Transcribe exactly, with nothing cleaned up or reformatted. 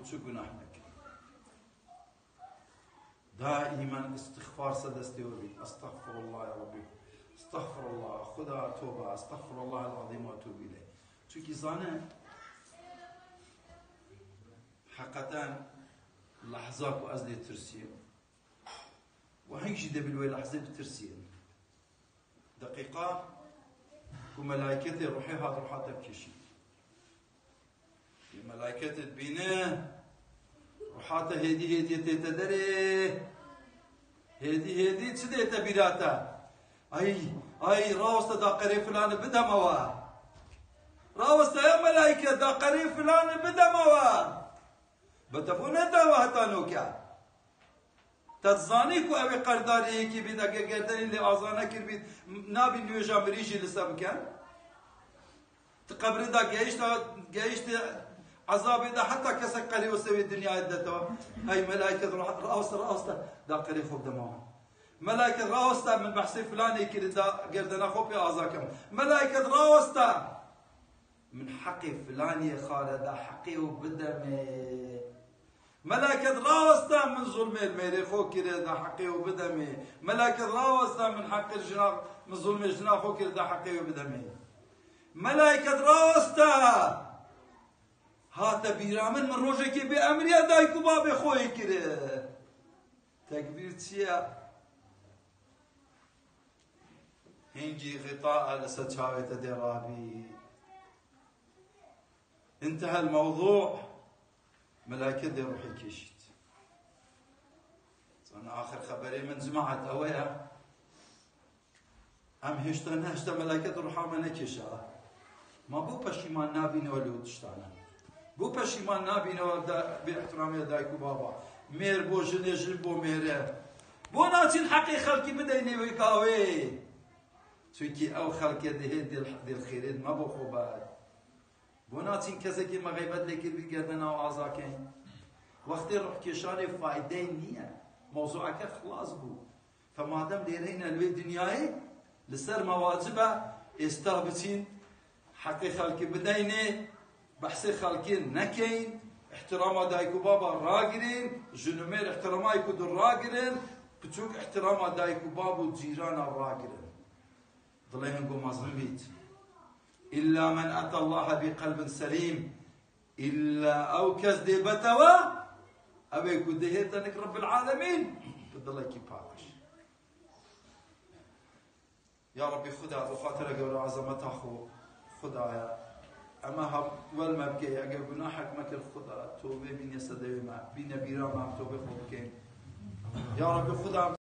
çi gunah nekin. Daimen îstixfar ser destê we bît. Estexfirullah ya Rabbî. Estexfirullah. Xuda toba. Estexfirullahal azîm ve etûbû îleyh. Çunkî zane heqeten lehza ku ez lê tirsiyim. Û heng jî dê bi wê lehzê bitirsiyim. Deqîqa ku melayketê ruhê hat ruha te bikêşît. Yê melayketê dibîne, ruha te hêdî hêdî tête derê. Hêdî hêdî çi dête bîra te? Ay, ay, raweste daqerê filanê bideme we. Raweste ya melayke daqerê filanê bideme we. Bi te bo nedawe heta noke. Te dizanî ku ew ê qerdarê yekî bît, eger gerdenî lê aza nekiribît, nabî nûêja mirî jî li ser biken? Ti qebrê de gehişta, gehiştê ezabê de heta kesek qerê wise wê dinyayê de te. Hey melaiket ra-, raweste, raweste, da qerê xwe bidema. Melaiket raweste, min behsê filanê kiri da gerdena xwe pê aza kem. Melaiket raweste. Min heqê filaniyê xare da heqê û bidemê. Melaiket raweste min zulmê mêrê xwe kire da heqê û bidemê. Melaiket raweste min heqê jina, min zulmê jina xwe kire da heqê û bidemê. Melaiket raweste hate bîra min, min rojekê bê emriya dayik û babê xwe yê kire. Tekbîr çi ye? Hingî xita li ser çavê te dê rabî. Intehel mewzû, melaiket dê ruhê kêşît. Zana axir xeberê min cemaet ewe ye. Em hêşta nehşta melaiket ruha me nekêşa. Ma bo peşîman nabîne we li ew tiştane? Bo peşîman nabîne we da bê ihtiramê dayik û baba? Mêr bo jinê, jin bo mêre. Bo naçîn heqê xelkî bideynê wê gavê? Çunkî ew xelkê dihê dil, dil xêrê me bo xwe ber. Bo naçîn kesekî me xeybet lê kiribî gerdena û aza keyn? Wextê ruhkêşanê faydeyê niye. Mewzûeke xilas bû. Fe madem lêreyne li wê dinyayê, li ser me wacib e êsta biçîn, heqê xelkî bideynê, behsê xelkê nekeyn, ihtirama dayik û baba ragirên, jin û mêr ihtirama yek û du ragirên, piçûk ihtirama dayik û bab û cîrana ragirên. Dilê hingo mezin bît. Îlla men etallaha bi qelbin selîm. Îlla ew kes dê betewe, ew ê ku dihête nik Rebbil Alemîn, bi dilekî paqij. Ya Rabbî Xuda, bi xatira gewra ezameta xwe, Xudaya, ema ha wel me bike, eger gunahek me kir, Xuda, tobê bîne sedewê me, bîne bîra me, em tobê xwe bikeyn. Ya Rabbî Xuda,